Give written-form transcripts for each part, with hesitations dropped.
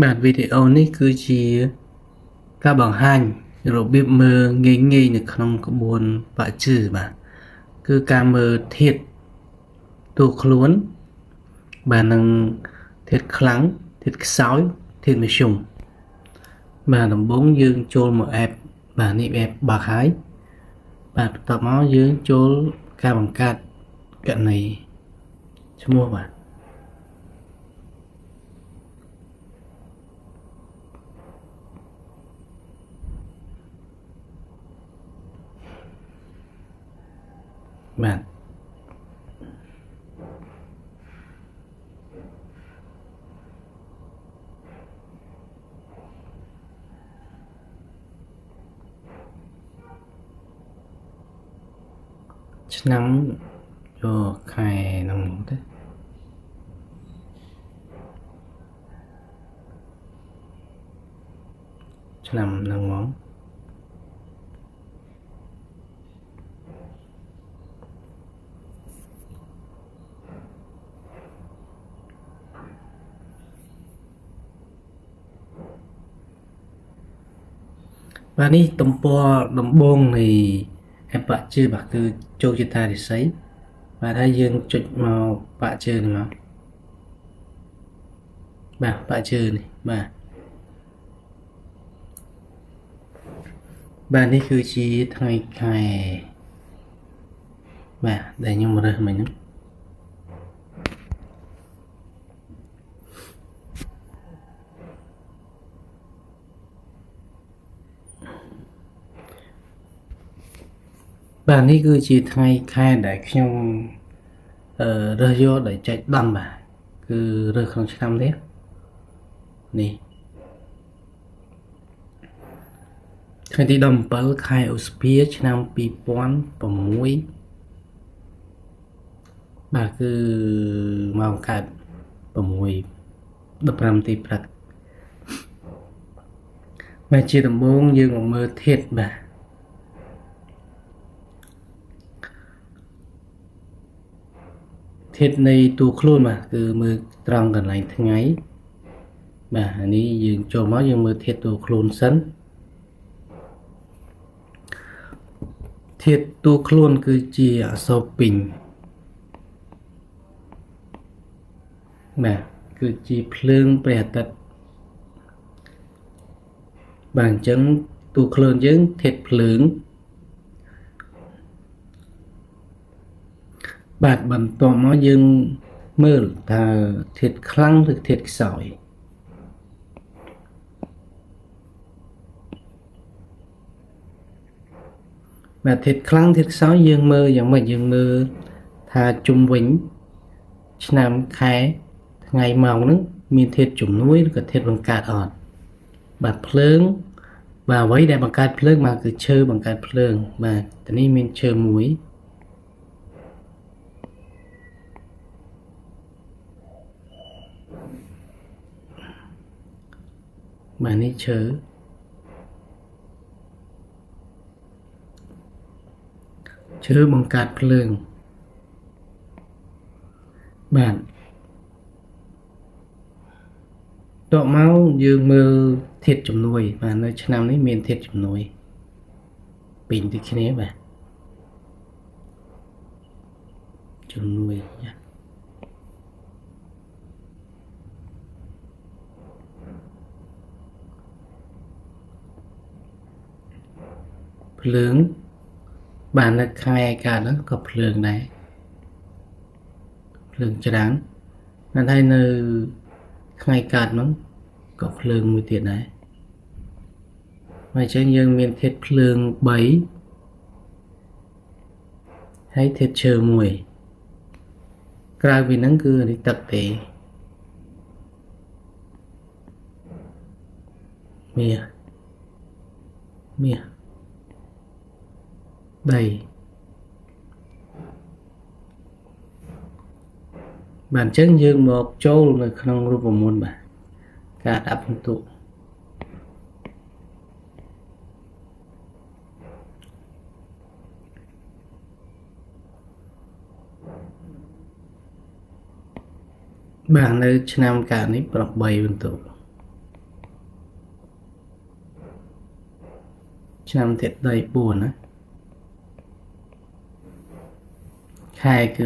បាទវីដេអូនេះគឺជាការបង្ហាញរបៀបមើលងាយៗនៅក្នុងក្បួនបាក់ជឺបាទគឺការមើលធាតុតួខ្លួនបាទនឹងធាតុខ្លាំងធាតុខ្សោយធាតុមធ្យមបាទដំបូងយើងចូលមក app បាទនេះ app បើកហើយបាទបន្ទាប់មកយើងចូលការបង្កើតកណនីឈ្មោះបាទបាទឆ្នាំយកខែហ្នឹងមកទៅឆ្នាំហ្នឹងមកបាទនេះទំព័រដំបូងនៃ app បាក់ជើបាទគឺជោគជតារិស័យបាទហើយយើងចុចមកបាក់ជើនេះមកបាទបាក់ជើនេះបាទបាទនេះគឺជាថ្ងៃខែបាទដែលខ្ញុំរើសមិញហ្នឹងបាទនេះគឺជាថ្ងៃខែដែលខ្ញុំរើសយកដោយចែកដំបាទគឺរើសក្នុងឆ្នាំនេះនេះថ្ងៃទី17ខែឧសភាឆ្នាំ2006បាទគឺម៉ោងកើត6:15ទីព្រឹកបាទជាដំបូងយើងមកមើលធាតុបាទធាតុនៃតួខ្លួនបាទគឺមើលត្រង់កន្លែងថ្ងៃបាទអានេះយើងចូលមកយើងមើលធាតុតួខ្លួនសិនធាតុតួខ្លួនគឺជាអក្សរពីងបាទគឺជាភ្លើងព្រះអាទិត្យបាទអញ្ចឹងតួខ្លួនយើងធាតុភ្លើងបាទបន្ទាប់មកយើងមើលថាធាតុខ្លាំងឬធាតុខ្សោយបាទធាតុខ្លាំងធាតុខ្សោយយើងមើលយ៉ាងម៉េចយើងមើលថាជុំវិញឆ្នាំខែថ្ងៃម៉ោងហ្នឹងមានធាតុជំនួយឬក៏ធាតុបង្កើតអត់បាទភ្លើងបាទអ្វីដែលបង្កើតភ្លើងបាទគឺឈើបង្កើតភ្លើងបាទទីនេះមានឈើមួយបាទនេះឈើឈើបង្កើតភ្លើងបាទតបមកយើងមើលធាតុជំនួយបាទនៅឆ្នាំនេះមានធាតុជំនួយពីរដូចគ្នាបាទជំនួយភ្លើងបាទនៅខែកើតហ្នឹងក៏ភ្លើងដែរភ្លើងច្រើនតែនៅថ្ងៃកើតហ្នឹងក៏ភ្លើងមួយទៀតដែរហើយអញ្ចឹងយើងមានធាតុភ្លើង3ហើយធាតុឈើមួយក្រៅពីហ្នឹងគឺនេះទឹកទេមាសមាសដីបាទអញ្ចឹងយើងមកចូលនៅក្នុងរូបមន្តបាទការដាក់ពិន្ទុបាទនៅឆ្នាំកើតនេះ8ពិន្ទុ ឆ្នាំធាតុដី4ណាខែគឺ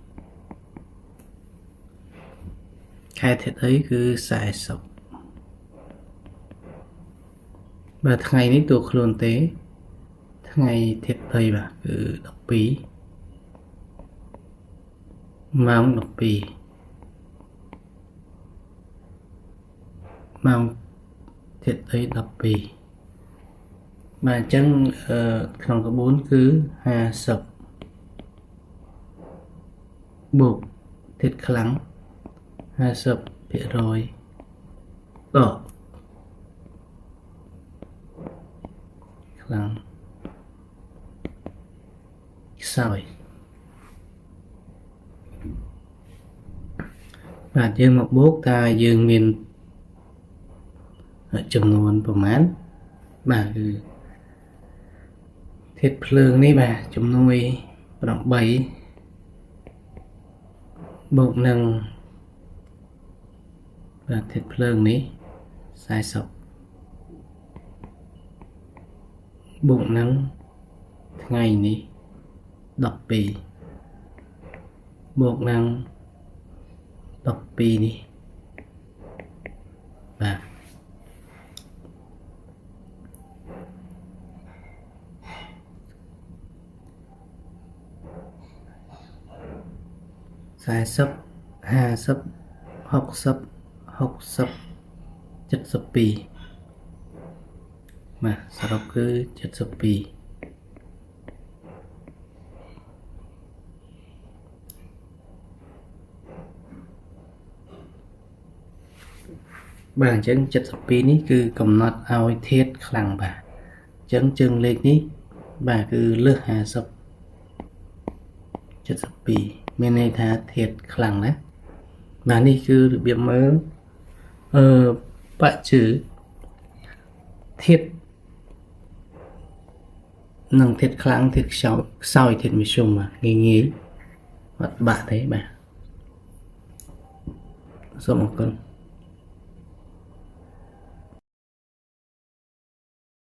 12ខែធាតុដីគឺ40បាទថ្ងៃនេះតួខ្លួនទេថ្ងៃធាតុដីបាទគឺ12ម៉ោង12ម៉ោងធាតុដី12បាទអញ្ចឹងក្នុងក្បួនគឺ50បូកធាតុខ្លាំង50%ដកខ្លាំងខ្សោយបាទយើងមកបូកតើយើងមានចំនួនប្រមាណបាទគឺធាតុភ្លើងនេះបាទជំនួយ8បូកនឹងបាទធាតុភ្លើងនេះ40បូកនឹងថ្ងៃនេះ12បូកនឹង12នេះបាទ40 50 60 60 72បាទសរុបគឺ72បាទអញ្ចឹង72នេះគឺកំណត់ឲ្យធាតុខ្លាំងបាទអញ្ចឹងជើងលេខនេះបាទគឺលើស50 72មានន័យថាធាតុខ្លាំងណាបាទនេះគឺរបៀបមើលបច្ចឺធាតុនិងធាតុខ្លាំងធាតុខ្សោយធាតុមធ្យមបាទងាយងាយអត់បាក់ទេបាទសូមអរគុណ។